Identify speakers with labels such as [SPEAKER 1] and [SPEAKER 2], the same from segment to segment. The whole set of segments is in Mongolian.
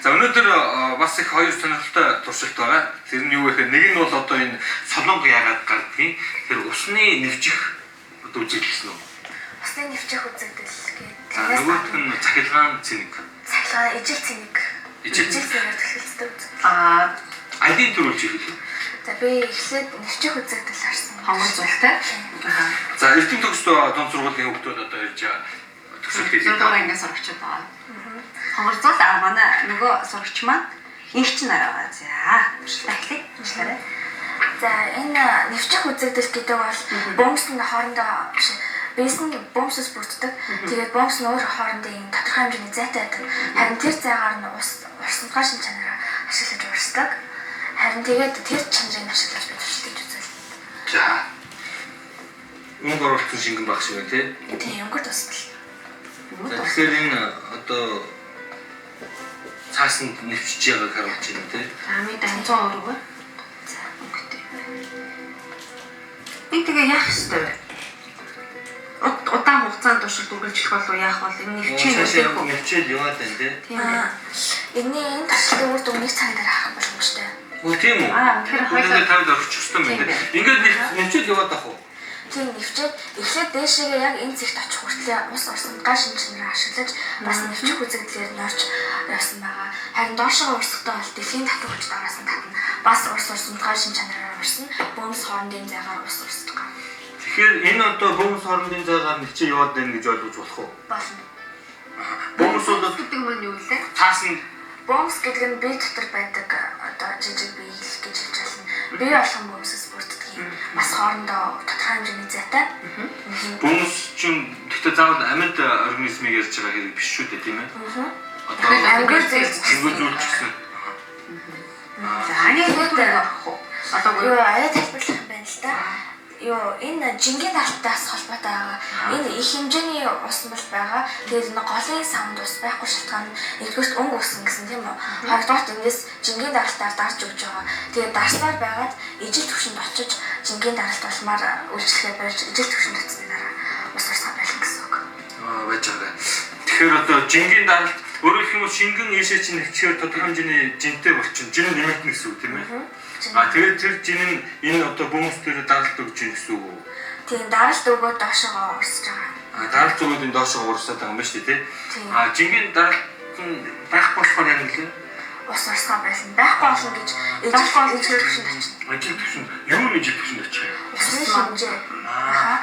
[SPEAKER 1] За, өнөөдөр бас их хоёр сонирхолтой туршилт байгаа. Тэр нь юу вэ гэхээр нэг нь бол одоо энэ солонго яагаад гардгийг, тэр усны нэвчих одоо үзэгдэл гэсэн үү?
[SPEAKER 2] Усны нэвчих үзэгдэл гэдэг.
[SPEAKER 1] За, нөгөөх нь цахилгаан цэнэг.
[SPEAKER 2] Цахилгаан ижил цэнэг.
[SPEAKER 1] Ижил.
[SPEAKER 2] Ижил цэнэгээр түлхэлцдэг үзэгдэл.
[SPEAKER 1] Алийн төрүүлж ирэх.
[SPEAKER 2] За, би эхлээд нэвчих үзэгдэл харсан.
[SPEAKER 3] Хонгор зултай.
[SPEAKER 1] За, Эрдэм төгс дунд сургуулийн хүүхдүүд одоо ирж төсөлт хийдэг.
[SPEAKER 3] 6 дугаар ангиас сурагчид байгаа. Хонгор зул манай нөгөө сурагч маань инх чинь араа. За, туршилтаа эхлэе. Туршлаарай.
[SPEAKER 2] За, энэ нэвчих үзэгдэл гэдэг бол бөмс нь хоорондоо биш, бээс нь бөмсөс бүрддэг. Тэгээд бөмс нь өөр хоорондоо ийм тодорхой хэмжээний зайтай байдаг. Харин тэр зайгаар нь ус урсгалгаа шин чанараа ашиглаж урсдаг. Харин тэгээд тэр чанарыг ашиглаж би туршилтыг үзвэл.
[SPEAKER 1] За. Мөнгө оруулсан шингэн баг шиг байна, тий?
[SPEAKER 2] Тийм, өнгөр тусдал.
[SPEAKER 1] За, тэгэхээр энэ одоо цаасанд нэвчиж байгааг харуулж байна, тий?
[SPEAKER 3] За, ми 100 өргөө. За, өнгөтэй. Энэ тэгээ яах ёстой вэ? Удаан хугацаанд туршилт үргэлжлэх болов яах бол энэ нэвчээ
[SPEAKER 1] Цаашаа
[SPEAKER 3] нүдэх үү?
[SPEAKER 1] нэвчээд яваад байна, тий?
[SPEAKER 3] Тийм ээ.
[SPEAKER 2] Энэний энэ туршилтын үр дүн нэг цагийн дараа харах боломжтой.
[SPEAKER 1] Үгүй тийм үү?
[SPEAKER 3] Тэгэхээр
[SPEAKER 1] Хоёулаа тавьд орчих ёстой юм
[SPEAKER 3] Тийм
[SPEAKER 1] байна. Ингээд нэвчээд яваад ах уу?
[SPEAKER 2] Тийм, нэвчээд эхлээд дээшээгээ яг энэ цэгт очих хүртлээр ус урсгалгаа шин чанараа ашиглаж бас нэвчих үзэгдлээр норж явсан байгаа. Харин доошоо урсгахдаа бол дэлхийн татах хүч дараас нь татна. Бас ус урсгалгаа шин чанараар урсна. Бөмс хоорондын зайгаар ус урсдаг.
[SPEAKER 1] Тэгэхээр энэ одоо бөмс хоорондын зайгаар нэвчээ яваад байна гэж ойлгож болох уу?
[SPEAKER 2] Болно.
[SPEAKER 1] Бөмс бол
[SPEAKER 3] гэдэг маань юу вэ?
[SPEAKER 1] цаасанд.
[SPEAKER 2] Бөмс гэдэг нь бие дотор байдаг одоо жижиг бие л гэж хэлж байна. Бие болгон бөмсөс бүрддэг юм. Бас хоорондоо тодорхой хэмжээний зайтай.
[SPEAKER 1] Бөмс чинь гэхдээ заавал амьд организмыг ярьж байгаа хэрэг биш шүү дээ, тийм ээ? Одоо
[SPEAKER 2] Ангиар зээлж
[SPEAKER 1] ангиар зүйлчсэн.
[SPEAKER 3] За, яг нүдээр орох уу? Одоо
[SPEAKER 2] Юу, арай тайлбарлах юм байна л да. Юу, энэ жингийн талтаас холбоотой байгаа. Энэ их хэмжээний ус бол байгаа. Тэгээд энэ голын савнд ус байхгүй шалтгаан нь нэгдүгээрт өнгө усан гэсэн, тийм үү? Хоёрдугаарт эндээс жингийн даралтаар дарж өгч байгаа. Тэгээд дарсаар байгаад ижил төвшөнд очиж жингийн даралт улмаар үйлчлэгээ барьж ижил төвшөнд очсны дараа ус урсгаа байлна гэсэн үг.
[SPEAKER 1] Аа, байж байгаа. Тэгэхээр одоо жингийн даралт, өөрөөр хэлэх юм бол шингэн ийшээ чинь нэвчээр тодорхой хэмжээний жинтэй болчихно. Жин нэмэгдэнэ гэсэн үг, тийм ээ? Тэгээд тэр жин нь энэ одоо бөмс дээр даралт өгч юм гэсэн үг үү?
[SPEAKER 2] Тийм, даралт өгөөд доошоогоо урсж байгаа.
[SPEAKER 1] Даралт өгөөд энэ доошоо урсаад байгаа юм байна шүү дээ, тий?
[SPEAKER 2] Тийм.
[SPEAKER 1] Жингийн даралт нь байхгүй болохоор яг нэлээ
[SPEAKER 2] Ус урсгаа байлна. Байхгүй болно гэж
[SPEAKER 3] Байхгүй болно
[SPEAKER 2] ижил төвшөнд очино.
[SPEAKER 1] Ижил төвшөнд юу нь ижил төвшөнд очих юм?
[SPEAKER 2] Усны хэмжээ.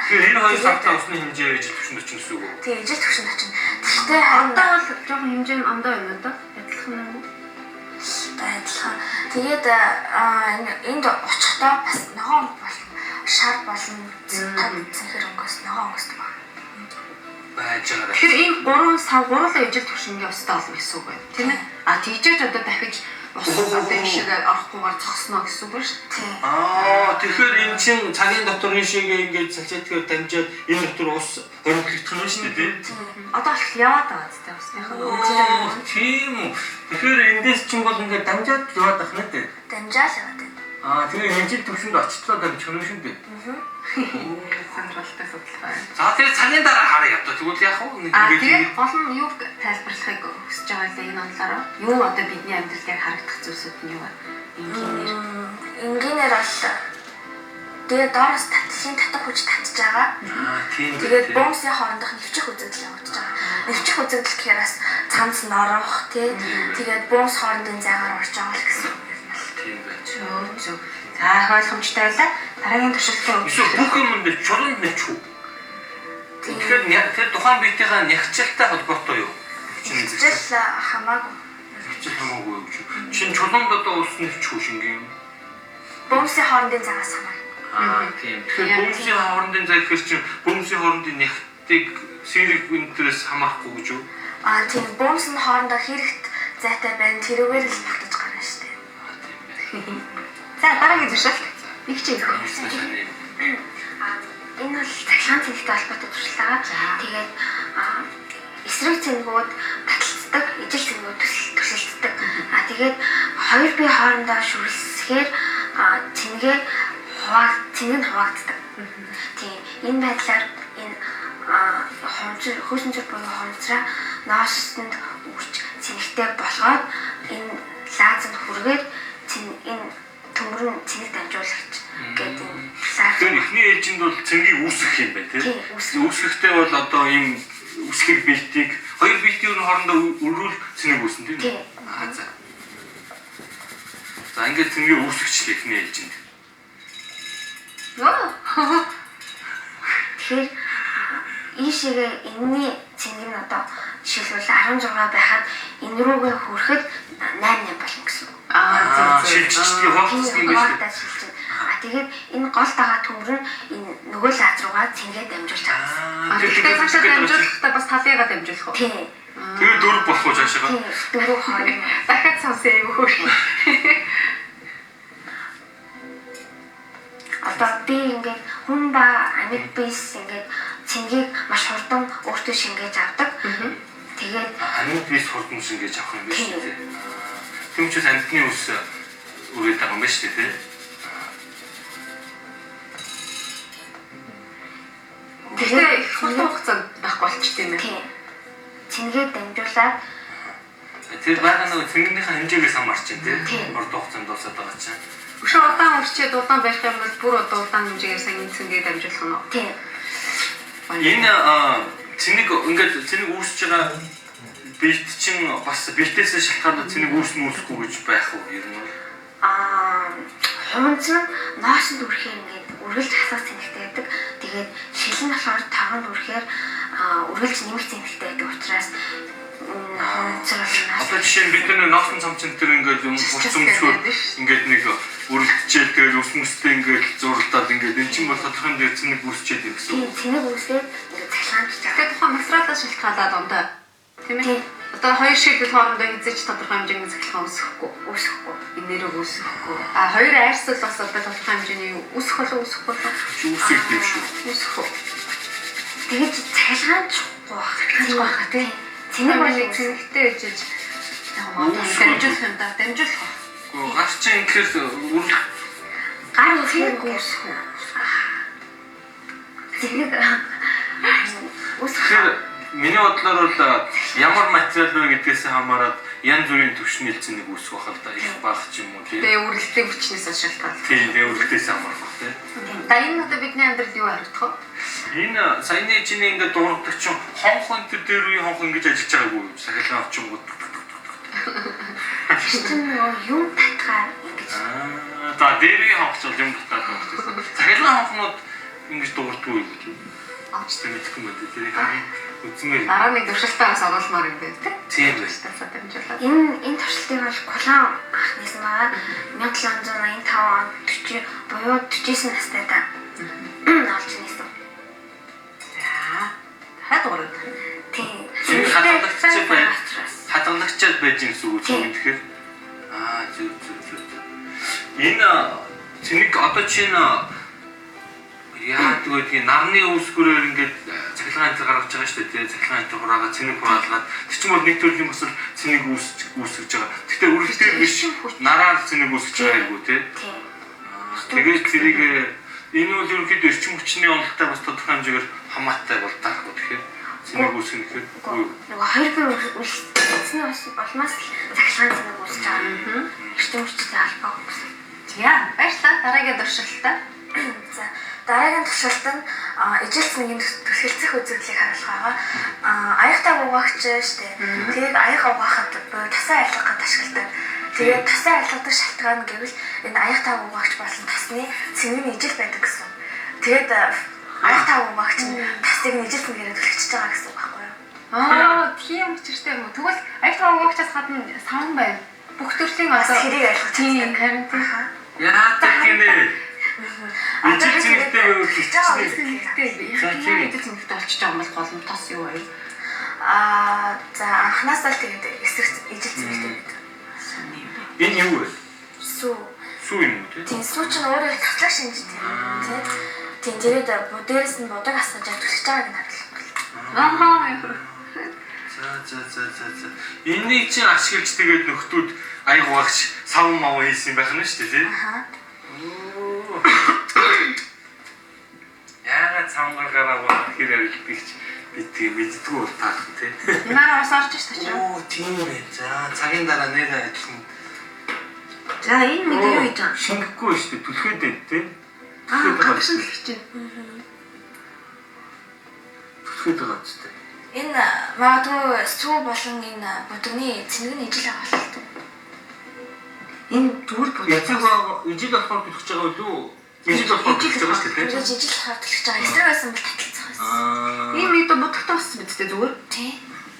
[SPEAKER 1] Тэгэхээр энэ хоёр савтаа усны хэмжээ ижил төвшөнд очих гэсэн үг үү?
[SPEAKER 2] Тийм, ижил төвшөнд очино. Тэгэхдээ харин
[SPEAKER 3] Одоо бол жоохон хэмжээ нь ондоо байна уу да? Адилхан юм уу?
[SPEAKER 2] Адилхан. Тэгээд энд очихдоо бас ногоон өнгө болно. Шар болон тод цэнхэр өнгөөс ногоон өнгөс байна.
[SPEAKER 1] Байж байгаа.
[SPEAKER 3] Тэгэхээр энэ гурван сав гурлаа ижил төвшингийн устай болно гэсэн үг байна. Тийм ээ? Тэгжээж одоо дахиж ус одоо энэ шиг орохгүйгээр зогсно гэсэн үг байна шүү дээ.
[SPEAKER 2] Тийм.
[SPEAKER 1] Тэгэхээр энэ чинь цагийн дотор энэ шиг ингээд салфеткээр дамжаад энэ дотор ус хоригдлох юм шүү дээ, тий?
[SPEAKER 3] Одоо болтол яваад байгаа зү усныхаа өнгө.
[SPEAKER 1] Тийм үү. Тэгэхээр эндээс чинь бол ингээд дамжаад яваад ах нэ, тий?
[SPEAKER 2] Дамжаал яваад байна.
[SPEAKER 1] Тэгээ ижил төвшөнд очлоо дамжих юм шүү дээ.
[SPEAKER 3] Сонирхолтой судалгаа.
[SPEAKER 1] За, тэгээ цагийн дараа харъя одоо. Тэгвэл яах вэ? Нэг ингээд
[SPEAKER 3] Тэгээд гол нь юу тайлбарлахыг хүсэж байгаа лээ энэ онлоор? Юу одоо бидний амьдрал дээр харагдах зүйлсүүд нь юу вэ? Энгийнээр.
[SPEAKER 2] Энгийнээр бол тэгээд доороос татлын татах хүч татж байгаа.
[SPEAKER 1] Тийм.
[SPEAKER 2] Тэгээд бөмсийн хоорондох нэвчих үзэгдэл явагдаж байгаа. Нэвчих үзэгдэл гэхээр бас цамц норох, тий. Тэгээд бөмс хоорондын зайгаар орж байгаа л гэсэн үг.
[SPEAKER 1] Тийм байж.
[SPEAKER 3] Зөв зөв. За, их ойлгомжтой байлаа. Дараагийн туршилтын
[SPEAKER 1] Эсвэл бүх юм дээр чулуунд нэвчих үү? Тэгэхээр тэр тухайн биетийнхаа нягчлалтай холбоотой юу? Чинь
[SPEAKER 2] Жил хамаагүй.
[SPEAKER 1] Хичээл хамаагүй юу гэж. Чин чулуунд одоо ус нэвчих үү шингэн юм?
[SPEAKER 2] Бөмсийн хоорондын загаас хамаарна.
[SPEAKER 1] Тийм. Тэгэхээр бөмсийн хоорондын зай гэхэр чинь бөмсийн хоорондын нягтыг сэрэг өндрөөс хамаарахгүй гэж юу?
[SPEAKER 2] Тийм, бөмс нь хоорондоо хэрэгт зайтай байна. Тэрүүгээр л багтаж гарна шүү дээ.
[SPEAKER 1] Тийм байна.
[SPEAKER 3] За, дараагийн туршилт. Нэг чи их.
[SPEAKER 4] Энэ бол цахилгаан цэнэгтэй холбоотой туршлага. Тэгээд эсрэг цэнгүүд таталцдаг, ижил цэнгүүд туршилтдаг. Тэгээд хоёр бие хоорондоо шүрэлсэхээр цэнгээ хувааг цэнэг нь хуваагддаг. Тийм, энэ байдлаар энэ хомцор хөөсөнцөр буюу хомцраа ноосонд үрч цэнэгтэй болгоод энэ лааз нь хүргээд энэ төмөр нь цэнийг дамжуулагч гэдэг энэ лааз.
[SPEAKER 1] Тэгэхээр эхний ээлжинд бол цэнгийг үүсгэх юм байна тийм. Үүсгэхдээ бол одоо ийм үсгэг бэлтийг хоёр бэлтийн хоорондоо өрөөл цэнийг үүснэ тийм үү? Аа за. За ингээд цэнгийг үүсгэчлээ эхний ээлжинд.
[SPEAKER 4] Тэгэхээр ийшээгээ энэний цэнийг нь одоо жишээлбэл 16 байхад энэ рүүгээ хүрэхэд 8 8 болно гэсэн үг.
[SPEAKER 3] Аа зөв зөв.
[SPEAKER 1] Шилжчихдэг хоолцсон юм байна шүү
[SPEAKER 4] дээ. А тэгээд энэ гол дагаа төмөр нь энэ нөгөө лаз руугаа цэнгээ дамжуулж байгаа.
[SPEAKER 3] Аа тэгэхээр цаашаа дамжуулахдаа бас талыгаа дамжуулах уу?
[SPEAKER 4] Тийм.
[SPEAKER 1] Тэгээд дөрөв болох уу цаашаа?
[SPEAKER 4] Тийм. 4 2.
[SPEAKER 3] Дахиад сонсъё айгүй хөөр.
[SPEAKER 4] Одоо би ингээд хүн ба амьд биес ингээд цэнгийг маш хурдан өөртөө шингээж авдаг. Тэгээд
[SPEAKER 1] амьд биес хурдан шингээж авах юм байна шүү дээ. Тийм учраас амьтны үс үрээд байгаа юм байна шүү дээ.
[SPEAKER 3] Тэгэхээр их хурдан хугацаанд байхгүй болчих тийм ээ.
[SPEAKER 4] Тийм. Цэнгээ дамжуулаад
[SPEAKER 1] тэр байгаа нөгөө цэнгийнхээ хэмжээгээс хамаарч байна тийм. Хурдан хугацаанд дуусаад байгаа чинь.
[SPEAKER 3] Өшөө удаан үрчээд удаан барих юм бол бүр одоо удаан хэмжээгээр сайн цэнгээ дамжуулах нь уу?
[SPEAKER 4] Тийм.
[SPEAKER 1] Энэ цэнийг ингээд цэнийг үүсэж байгаа бэлт чинь бас бэлтээсээ шалтгаалаад цэнийг үүснэ үүсэхгүй гэж байх уу ер нь?
[SPEAKER 4] Аа хумц нь ноосонд үрэхээр ингээд үргэлж хасах цэнэгтэй байдаг. Тэгээд шил нь болохоор таванд үрэхээр үргэлж нэмэх цэнэгтэй байдаг учраас хумцэр бол ноос.
[SPEAKER 1] Одоо жишээ нь бид нар ноосон цамцэн дээр ингээд юм хурц өмсгөр ингээд нэг үргэлжчээл тэгээд ус мөстэй ингээд зурлаад ингээд эн чинь бол тодорхой хэмжээгээр цэник үүсчээд юм гэсэн үг.
[SPEAKER 4] Тийм, цэник үүсээд ингээд цахилгаанч байгаа.
[SPEAKER 3] Тэгээд тухайн материалаас шалтгаалаад ондоо тийм ээ. Одоо хоёр шийдэл хоорондоо хэзээ ч тодорхой хэмжээний цахилгаан үүсэхгүй.
[SPEAKER 4] Үүсэхгүй.
[SPEAKER 3] Энерги үүсэхгүй. А хоёр айрсал бас одоо тодорхой хэмжээний үүсэх болов үүсэхгүй болов
[SPEAKER 1] үүсэх юм шүү.
[SPEAKER 3] Үүсэх үү.
[SPEAKER 4] Тэгээд цахилгаанчгүй байх.
[SPEAKER 3] Цахилгаанчгүй байх тий.
[SPEAKER 4] Цэник бол
[SPEAKER 3] цэнэгтэй ижиж яг магадгүй дамжуулах юм да. Дамжуулах.
[SPEAKER 1] Гүү гар чинь тэгэхээр үрэл
[SPEAKER 4] гар цэник үүсэх үү? Цэник үүсэх.
[SPEAKER 1] Миний бодлоор бол ямар материал вэ гэдгээс хамаарат янз бүрийн түвшний цэник үүсэх байх л да. Их бага ч юм уу тийм.
[SPEAKER 3] Тэгээ үргэлжлэх хүчнээс шалтгаална.
[SPEAKER 1] Тийм, тэгээ үргэлжлээс хамаарах тийм.
[SPEAKER 3] За энэ одоо бидний амьдралд юу харагдах вэ?
[SPEAKER 1] Энэ саяны чиний ингээд дуурайдаг чинь хонхон тэр дээр үе хонхон ингэж ажиллаж байгаагүй юу? Сахилгаан очингууд.
[SPEAKER 4] Тэр чинь нөгөө юм татгаар ингэж.
[SPEAKER 1] Аа, за дээр үе хонхч бол юм татгаар хонхч. Сахилгаан хонхнууд ингэж дуурдгүй юу гэж. Авч тэ мэдэхгүй юм байна. Тэрийг харин үзмээр.
[SPEAKER 3] Дараа нэг туршилтаас оруулмаар юм байна тий.
[SPEAKER 1] Тийм байх.
[SPEAKER 3] Туршилтаасаа дамжуулаад.
[SPEAKER 4] Энэ туршилтыг бол Кулан ах нээсэн байгаа. 1785 онд 40 буюу 49 настай та олж нээсэн.
[SPEAKER 3] За. Дахиад дуурайд.
[SPEAKER 4] Тийм.
[SPEAKER 1] Хадгалагч бай. Хадгалагчаад байж юм гэсэн үг үү тэгэхээр? Аа зөв зөв зөв. Энэ цэник одоо чинь яадаг вэ гэдэг нарны үүсгүүрээр ингээд цахилгаан энтер гаргаж байгаа шүү дээ. Цахилгаан энтер хураага цэник хураалгаад тэр чинь бол нэг төрлийн бас л цэник үүсгэж байгаа. Гэхдээ үргэлжлэл биш нараар цэник үүсгэж байгаа юм уу те. Тэгээд тэрийг энэ бол ерөнхийдөө эрчим хүчний онолтой бас тодорхой хэмжээгээр хамаатай бол таахгүй тэгэхээр цэник үүсгэх гэхээр
[SPEAKER 4] нөгөө хоёр бие үлдсэний бас улмаас цахилгаан цэник үүсэж байгаа. Эрчим хүчтэй холбоо гэсэн.
[SPEAKER 3] За баярлалаа. Дараагийн туршилтаа.
[SPEAKER 2] За дараагийн туршилт нь ижил цэнийг төсгөлцөх үзэгдлийг харуулах байгаа. Аяхтай угаагч шүү дээ. Тэгээд аях угаахад буюу тасаа арилгах гэд ашигладаг. Тэгээд тасаа арилгадаг шалтгаан гэвэл энэ аяхтай угаагч болон тасны цэнийг нь ижил байдаг гэсэн. Тэгээд аяхтай угаагч нь тасыг нь ижил цэнгээр түлхчихэж байгаа гэсэн үг байхгүй юу?
[SPEAKER 3] Аа, тийм учиртай юм уу? Тэгвэл аяхтай угаагчаас гадна савн байна. Бүх төрлийн одоо
[SPEAKER 2] хэрийг арилгах
[SPEAKER 3] тийм харин тийм.
[SPEAKER 1] Яадаг гинэ? Ижил цэнэгтэй байвал
[SPEAKER 3] цэнэгтэй. Яг ижил цэнэгтэй болчихж байгаа юм бол гол нь тос юу вэ?
[SPEAKER 2] Аа, за анхнаасаа л тэгээд эсрэг ижил цэнэгтэй байдаг.
[SPEAKER 1] Энэ юу вэ?
[SPEAKER 2] Сүү.
[SPEAKER 1] Сүү юм уу тий?
[SPEAKER 2] Тийм, сүү чинь өөрөө таслаг шинжтэй. Тий. Тийм, тэгээд дээрээс нь будаг асгаж түлхэж байгааг нь харуулах.
[SPEAKER 3] Аа.
[SPEAKER 1] За за за за за. Энийг чинь ашиглаж тэгээд нөхдүүд аяг угаагч савн мав хийсэн байх нь шүү дээ тий?
[SPEAKER 2] Аа.
[SPEAKER 1] Яагаад цамгаар гараа хэр арилдгийг ч Би тэгээ мэддэггүй бол таах тий.
[SPEAKER 3] Наараа ус орж ш тачаа.
[SPEAKER 1] Оо тийм ээ. За цагийн дараа нэр адилхан.
[SPEAKER 3] За энэ мэд юу хийж байгаа?
[SPEAKER 1] Шингэхгүй шүү дээ. Түлхээд байд тий.
[SPEAKER 3] Аа, гадагш нь түлхэж байна.
[SPEAKER 1] Түлхээд байгаа ч тий.
[SPEAKER 2] Энэ магадгүй сүү болон энэ будагны цэник нь ижил байгаа л та.
[SPEAKER 3] Энэ зүгээр будаг.
[SPEAKER 1] Ижил ижил болохоор түлхэж байгаа үү? Ижил болохоор түлхэж байгаа шүү дээ.
[SPEAKER 2] Тэгэж ижил болохоор түлхэж байгаа. Эсрэг байсан бол таталцах байсан.
[SPEAKER 1] Аа.
[SPEAKER 3] Энэ мэд будагтай ус биз дээ зүгээр.
[SPEAKER 2] Тий.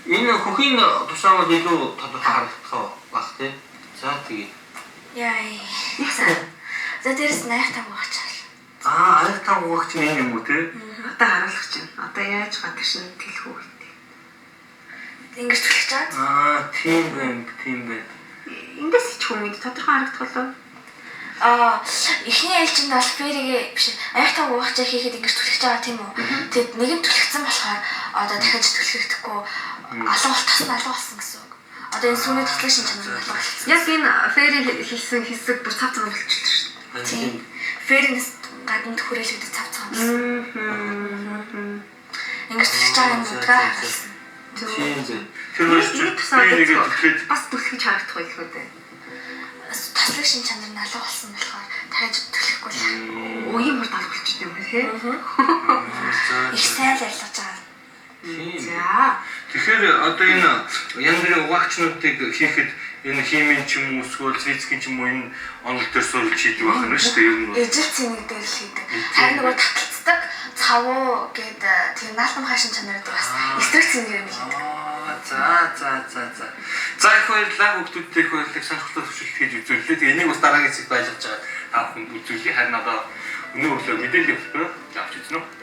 [SPEAKER 1] Энэ хөхийн тушаал бол илүү тодорхой харагдах байх тий. За тэгээ.
[SPEAKER 2] Яа.
[SPEAKER 3] Их сайн.
[SPEAKER 2] За дээрэс нь аяг там угаачаал.
[SPEAKER 1] Аа, аяг там угаач чинь энэ юм уу тий?
[SPEAKER 3] Одоо харуулах чинь. Одоо яаж гадагш нь тэлэх үү гэдэг.
[SPEAKER 2] Ингэж түлхэж байгаа.
[SPEAKER 1] Аа, тийм байна, тийм байна.
[SPEAKER 3] Эндээс ч хүн мэд тодорхой харагдах болов.
[SPEAKER 2] Аа, эхний ээлжинд бол ферригээ биш аяг там угаачаа хийхэд ингэж түлхэж байгаа тийм үү? Тэгэд нэг нь түлхсэн болохоор одоо дахиж түлхэхдэггүй алга бол тас нь алга болсон гэсэн үг. Одоо энэ сүүний тослог шин чанар нь алга болсон.
[SPEAKER 3] Яг энэ ферри хийсэн хэсэг бүр цав цав болчихлоо шүү дээ.
[SPEAKER 2] Тийм. Ферринээс гадна хүрээлэгдэж цав цав болсон. Ингэж түлхэж байгаа юм будгаа харуулсан.
[SPEAKER 1] Тийм зэ. Тэр хоёр
[SPEAKER 3] Энэ тусаа
[SPEAKER 1] ферригээ түлхээд
[SPEAKER 3] бас түлхэж харагдах байлгүй дээ.
[SPEAKER 2] Тослог шин чанар нь алга болсон болохоор дахиж түлхэхгүй л.
[SPEAKER 3] Уян бүр далбалчих юм тий.
[SPEAKER 1] За.
[SPEAKER 2] Их сайн л арилгаж байгаа.
[SPEAKER 1] Тийм.
[SPEAKER 3] За.
[SPEAKER 1] Тэгэхээр одоо энэ янз бүрийн угаагчнуудыг хийхэд энэ химийн ч юм уу эсвэл физикийн ч юм уу энэ онол төр суурилж хийдэг байх нь шүү дээ ер нь бол.
[SPEAKER 2] Ижил цэник дээр л хийдэг. Харин нөгөө таталцдаг цавуу гээд тийм наалдам хаашин чанар гэдэг бас эсрэг цэник юм хийдэг.
[SPEAKER 1] Аа, за за за за. За их баярлалаа хүүхдүүдтэй их баярлалаа сонирхолтой туршилт хийж үзүүллээ. Тэгээ энийг бас дараагийн хэсэгт байлгаж байгаа та бүхэнд үзүүлье. Харин одоо өнөө өглөө мэдээлэл өгөхгүй авч үзнэ үү.